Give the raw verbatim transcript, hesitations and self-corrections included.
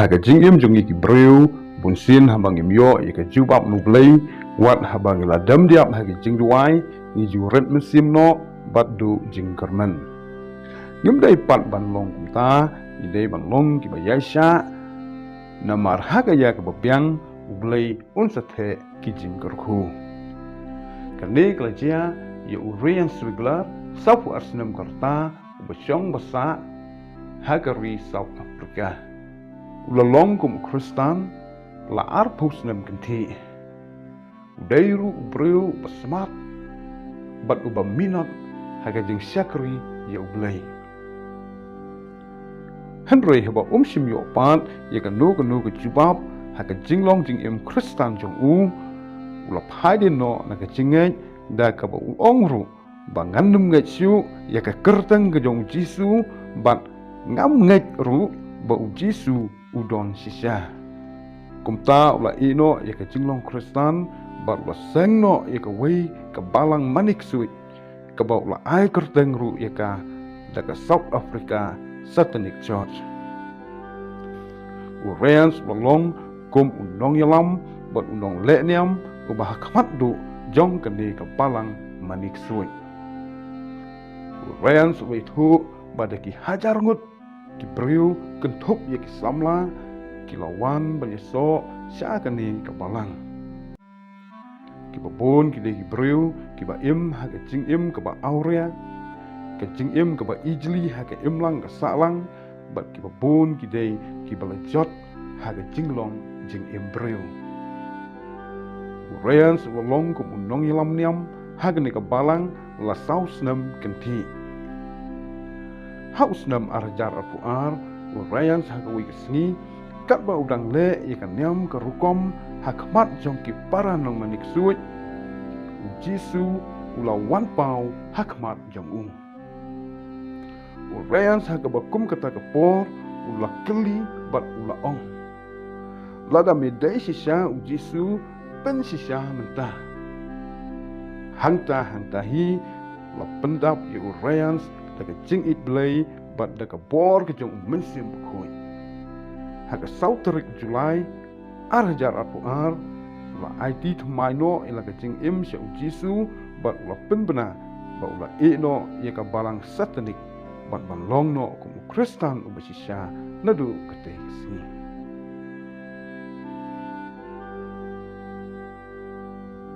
Ha ka jingim jong ngi ki briew, bunsien haba ngim ïoh ïa ka jubab na U Blei, wat haba ngi la dem diap ha ka jingduwai, ngi ju rit mynsiem noh bad duh jingkyrmen. Ngim dei pat ban long kumta, ngi dei ban long kiba ïaishah, namar ha ka ïa kaba biang U Blei un sa theh ki jingkyrkhu. Kane ka la jia ïa u Ryan Swigler, sawphew ar snem ka rta, uba shong ba sah ha ka ri South Africa. U la long kum u Khristan la arphew snem kynthih. U dei ruh u briew uba smat bad uba minot ha ka jingshakri ïa U Blei. Hynrei haba um shym ïoh pat ïa kano kano ka jubab ha ka jinglong jingim Khristan jong u, u la phai dien noh na ka jingngeit, da kaba u ong ruh ba ngan nym ngeit shuh ïa ka kyrteng ka jong U Jisu, bad ngam ngeit ruh ba U Jisu u don shisha. Kumta u la ïeh noh ïa ka jinglong Khristan, bad u la seng noh ïa kawei ka balang mane ksuid, kaba u la ai kyrteng ruh ïa ka da ka South Africa Satanic Church. U Ryan u la long kum u nongïalam bad u nongleh niam uba ha khmat duh jong kane ka balang mane ksuid. U Ryan u la ithuh ba da ki hajar ngut ki briew, kynthup ïa ki samla, ki la wan ban ïasoh sha kane ka balang. Kiba bun ki dei ki briew kiba im ha ka jingim kaba awria, ka jingim kaba ijli ha ka imlang ka sahlang, bad kiba bun ki dei kiba la jot ha ka jinglong jingim briew. U Ryan u la long kum u nongïalam niam ha kane ka balang la saw snem kynthih. Ha u snem ar hajar arphew ar, u Ryan ha kawei ka sngi, katba u dang leh ïa ka niam ka rukom ha khmat jong ki para nongmane ksuid, U Jisu u la wan paw ha khmat jong u. U Ryan ha kaba kum kata ka por u la kylli bad u la ong, lada me dei shisha U Jisu, pynshisha mynta. Hangta hangta hi la pyndap ïa u Ryan da ka jingïeit Blei bad da ka bor ka jong U Mynsiem Bakhuid. Ha ka saw tarik July ar hajar arphew ar, u la aiti thymmai noh ïa la ka jingim sha U Jisu bad u la pynbna ba u la ïeh noh ïa ka balang Satanik bad ban long noh kum u Khristan uba shisha naduh katei ka sngi.